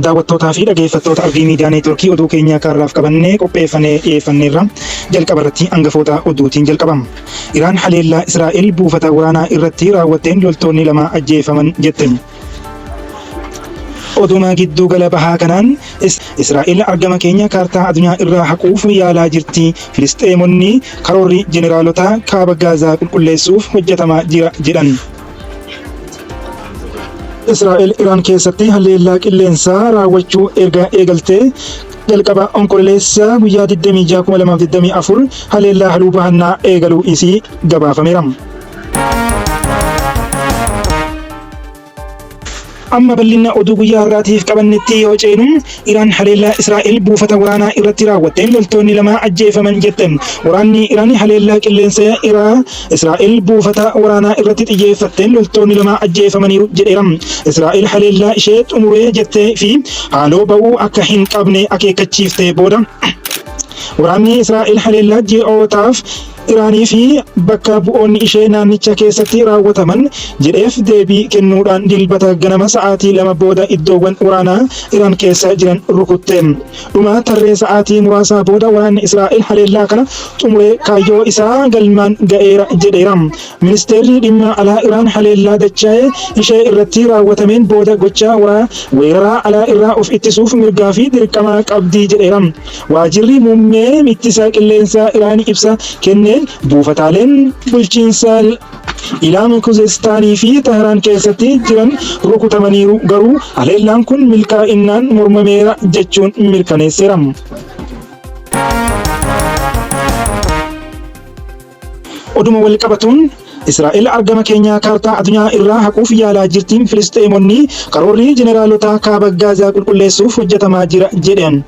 Daawwattootaa fi dhageeffattoota Ardii Miidiyaa Neetworkii, oduu keenya kaarraaf qabannee qopheeffannee dhiyeeffanneerra. Jalqaba irratti hangafoota oduutiin jalqabama. Iraan haleellaa Israa'el buufata waraanaa irratti raawwatteen loltoonni 2 ajjeefaman jette. Oduma gidduu gala bahaa kanaan, Israa'el argama keenya kaartaa addunyaa irraa haquuf yaalaa jirti. Filisxeemonni karoorri jeneraalota kaaba Gaazaa qulqulleessuuf hojjetamaa jira jedhan. Israa'el Iraan keessatti haleellaa qilleensaa raawwachuu erga eegaltee jalqaba Onkololeessa guyyaa 26 2024 haleellaa haluu bahannaa eegaluu isii gabaafameera. Amma bal'ina oduu guyyaa har'aatiif qabannetti yoo ceenu, Iraan haleellaa Israa'el buufata waraanaa irratti raawwatteen loltoonni 2 ajjeefaman jette. Waraanni Iraan haleellaa qilleensa iraa Israa'el buufata waraanaa irratti xiyyeeffatteen loltoonni 2 ajjeefamaniiru jedheera. Israa'el haleellaa ishee xumuree jettee fi haaloo ba'uu akka hin qabne akeekkachiiftee booda, waraanni Israa'el haleellaa ji'ootaaf Iraanii fi bakka bu'oonni ishee naannicha keessatti raawwataman jedheef deebii kennuudhaan Dilbata ganama sa'aatii 2 booda iddoowwan waraanaa Iraan keessa jiran rukutte. Dhuma tarree sa'aatii muraasaa booda waraanni Israa'el haleellaa kana xumuree kaayyoo isaa galmaan ga'eera jedheera. Ministeerri Dhimma Alaa Iraan haleellaa dachee ishee irratti raawwatameen booda gocha weeraraa alaa irraa of ittisuuf mirgaa fi dirqama qabdi jedheera. Waajirri Muummee Ittisa Qilleensaa Iraan ibsa kenneen buufataaleen bulchiinsa Ilaam, Kuzestaanii fi Tahraan keessatti jiran rukutamaniiru, garuu haleellaan kun milkaa'innaan mormameera jechuun mirkaneesseera. Oduma wal qabatuun, Israa'el argama keenya kaartaa addunyaa irraa haquuf yaalaa jirti, Filisxeemonni karoorri jeneraalota kaaba Gaazaa qulqulleessuuf hojjetamaa jira jedhan.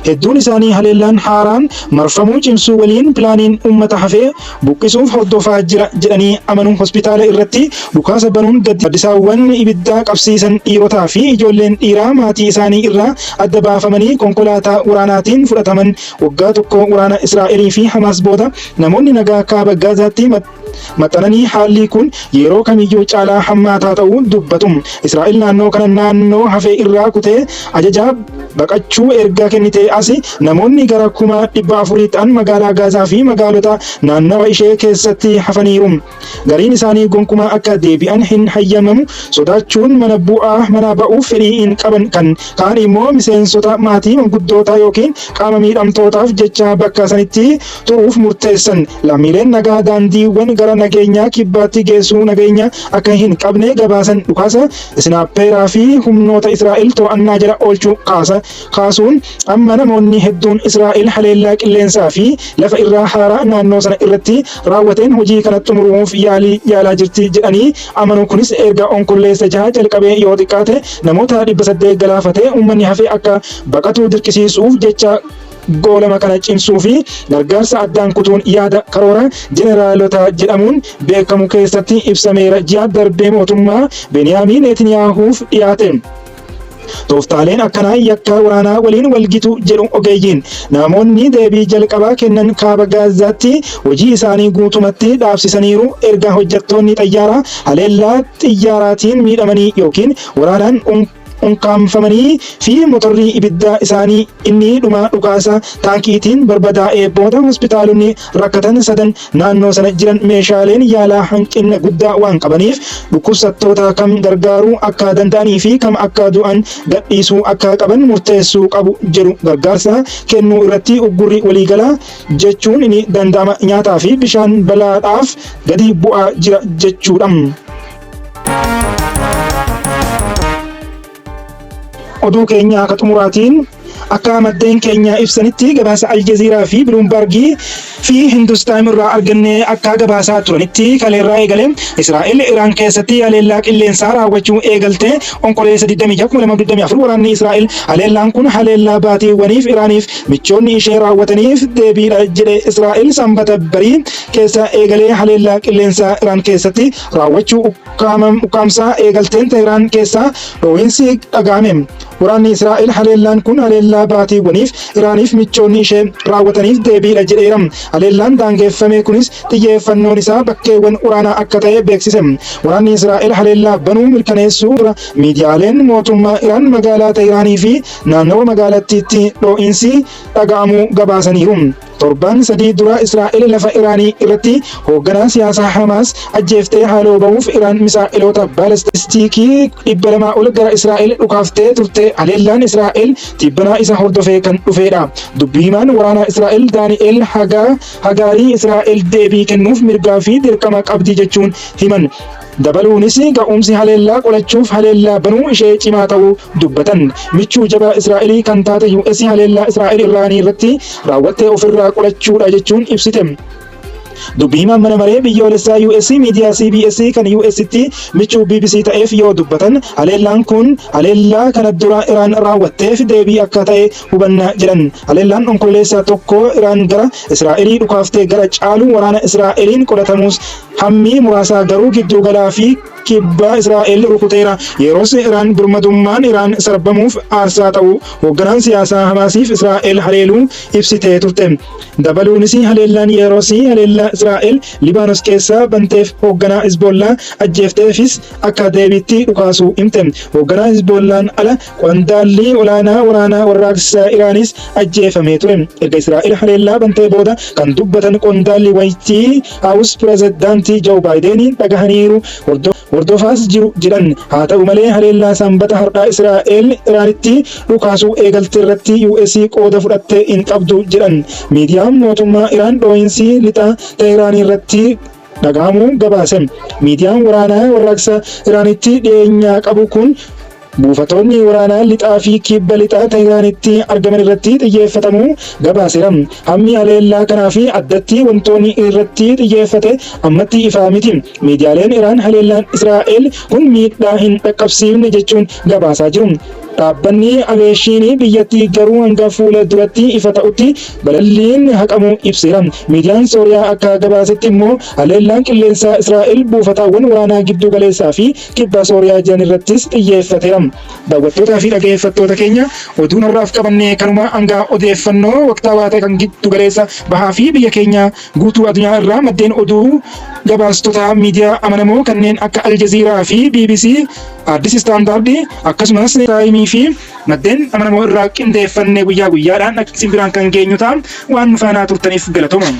Hedduun isaanii haleellaan haaraan marfamuu cimsuu waliin pilaaniin uummata hafee buqqisuuf hordofaa jira jedhanii amanu. Hospitaala irratti dhukaasa banuun gaddisaawwan ibiddaa qabsiisan, dhiirotaa fi ijoolleen dhiiraa maatii isaanii irraa adda baafamanii konkolaataa waraanaatiin fudhataman. Waggaa tokko waraana Israa'elii fi Hamaas booda namoonni nagaa kaaba Gaazaatti maxxananii haalli kun yeroo kamiyyuu caalaa hammaataa ta'uu dubbatu. Israa'el naannoo kana naannoo hafe irraa kutee ajaja baqachuu erga kennitee as namoonni gara 400,000 ta'an magaalaa Gaazaa fi magaalota naannawa ishee keessatti hafaniiru. Gariin isaanii gonkumaa akka deebi'an hin hayyamamu sodaachuun mana bu'aa mana ba'uuf fedhii hin qaban, kan kaan immoo miseensota maatii, manguddoota yookiin qaama miidhamtootaaf jecha bakka sanitti turuuf murteessan. Lammiileen nagaa daandiiwwan gara nageenyaa kibbaatti geessuu nageenya akka hin qabne gabaasan. Dhukaasa isinaappeeraa fi humnoota Israa'el to'annaa jala oolchuu kaasa kaasuun amma namoonni hedduun Israa'el haleellaa qilleensaa fi lafa irraa haaraa naannoo sana irratti raawwateen hojii kana xumuruuf yaalii yaalaa jirti jedhanii amanu. Kunis erga Onkololeessa 6 jalqabee yoo xiqqaate namoota 800 galaafatee uummanni hafe akka baqatu dirqisiisuuf jecha goolama kana cimsuu fi gargaarsa addaan kutuun yaada karoora jeneraalota jedhamuun beekamu keessatti ibsameera, ji'a darbe mootummaa Beniyaamiin Neetiniyaahuuf dhiyaate. Tooftaaleen akkanaa yakka waraanaa waliin wal gitu jedhu ogeeyyiin. Namoonni deebii jalqabaa kennan kaaba Gaazaatti hojii isaanii guutumatti dhaabsisaniiru erga hojjettoonni xayyaaraa haleellaa xiyyaaraatiin miidhamanii yookiin waraanaan unkaamfamanii fi motorri ibiddaa isaanii inni dhumaa dhukaasa taankiitiin barbadaa'ee booda. Hospitaalonni rakkatan sadan naannoo sana jiran meeshaaleen yaalaa hanqina guddaa waan qabaniif dhukkubsattoota kam gargaaruu akka danda'anii fi kam akka du'an gadhiisuu akka qaban murteessuu qabu jedhu. Gargaarsa kennuu irratti uggurri waliigalaa jechuun ni danda'ama nyaataa fi bishaan balaadhaaf gadi bu'aa jira jechuudha. Oduu keenya akka xumuraatiin, akka maddeen keenya ibsanitti, gabaasa Aljaziiraa fi Biluumbargii fi Hindustaan irraa arganne akka gabaasaa turanitti, kaleerraa eegale Israa'el Iraan keessatti haleellaa qilleensaa raawwachuu eegalte. Onkololeessa 26 2024 waraanni Israa'el haleellaan kun haleellaa baatiiwwaniif Iraaniif michoonni ishee raawwataniif deebiidha jedhe. Israa'el Sanbata barii keessa eegalee haleellaa qilleensaa Iraan keessatti raawwachuu ukkaamsaa eegalteen Tehraan keessaa dho'iinsi dhaga'ame. Waraanni Israa'el haleellaan kun haleellaa baatiiwwaniif Iraaniif michoonni ishee raawwataniif deebiidha jedheera. Haleellaan daangeffame kunis xiyyeeffannoon isaa bakkeewwan waraanaa akka ta'e beeksise. Waraanni Israa'el haleellaa banuu mirkaneessuu dura miidiyaaleen mootummaa Iraan magaalaa Tehiraanii fi naannawa magaalattiitti dhoo'insi dhaga'amuu gabaasaniiru. Torban 3 dura Israa'el lafa Iraanii irratti hoogganaa siyaasaa Hamaas ajjeeftee haaloo bahuuf Iraan misaa'eloota baalastiikii 200 ol gara Israa'el dhukaaftee turte. Haleellaan Israa'el tibbanaa isa hordofee kan dhufeedha. Dubbi himaan waraanaa Israa'el Daani'el Hagaarii Israa'el deebii kennuuf mirgaa fi dirqama qabdi jechuun himan. Dabaluunis ga'umsi haleellaa qolachuuf haleellaa banuu ishee cimaa ta'uu dubbatan. Michuu jabaa Israa'elii kan taate US haleellaa Israa'el Iraanii irratti raawwatte ofirraa qolachuudha jechuun ibsite. Dubbi himaan mana maree biyyoolessaa US miidiyaa CBS kan UStti michuu BBC ta'eef yoo dubbatan, haleellaan kun haleellaa kana dura Iraan raawwatteef deebii akka ta'e hubanna jedhan. Haleellaan Onkololeessa 1 Iraan gara Israa'elii dhukaaftee gara caalu waraana Israa'eliin qolatamus hammi muraasaa garuu gidduugalaa fi kibba Israa'el rukuteera. Yeroos Iraan birmadummaan Iraan sarbamuuf aarsaa ta'uu hoogganaan siyaasaa Hamaasiif Israa'el haleeluu ibsitee turte. Dabaluunis haleellaan yeroosii haleellaa Israa'el Libaanos keessaa banteef hoogganaa Hizboollaa ajjeefteefis akka deebiitti dhukaasuu himte. Hoogganaa Hizboollaan ala qondaalli olaanaa waraanaa warraaqsa Iraanis ajjeefamee ture. Erga Israa'el haleellaa bantee booda kan dubbatan qondaalli Wayitii Haawus Pirezidaantii Joo Baayideeniin dhagahaniiru, hordofaas jiru jedhan. Haa ta'u malee haleellaa Sambata har'aa Israa'el Iraanitti dhukaasuu eegalte irratti US qooda fudhatte hin qabdu jedhan. Miidiyaan mootummaa Iraan dhoohinsi lixa Teehiraaniirratti dhagahamuu gabaase. Miidiyaan waraanaa warraaqsa Iraanitti dhiyeenya qabu kun buufatoonni waraanaa lixaa fi kibba lixa Tehiraanitti argaman irratti xiyyeeffatamuu gabaaseera. Hammi haleellaa kanaa fi addatti wantoonni irratti xiyyeeffate ammatti ifaa miti. Miidiyaaleen Iraan haleellaan Israa'el kun miidhaa hin dhaqqabsiifne jechuun gabaasaa jiru. Dhaabbanni aveeshiinii biyyattii garuu hanga fuula duratti ifa ta'utti balalliin haqamuu ibseera. Miidiyaan Sooriyaa akka gabaasetti immoo haleellaan qilleensaa Israa'el buufataawwan waraanaa giddu galeessaa fi kibba Sooriyaa jiran irrattis xiyyeeffateera. Daawwattootaa fi dhageeffattoota keenya, oduun har'aaf qabanne kanuma. Hanga odeeffannoo waqtaawaa ta'e kan giddu galeessa bahaa fi biyya keenya guutuu addunyaa irraa maddeen oduu gabaastota miidiyaa amanamoo kanneen akka Aljaziiraa fi BBC, Addis Standard, akkasumas Taayimii fi maddeen amanamoo irraa qindeeffanne guyyaa guyyaadhaan isin biraan kan geenyu ta'a. Waan nu faanaa turtaniif galatooma.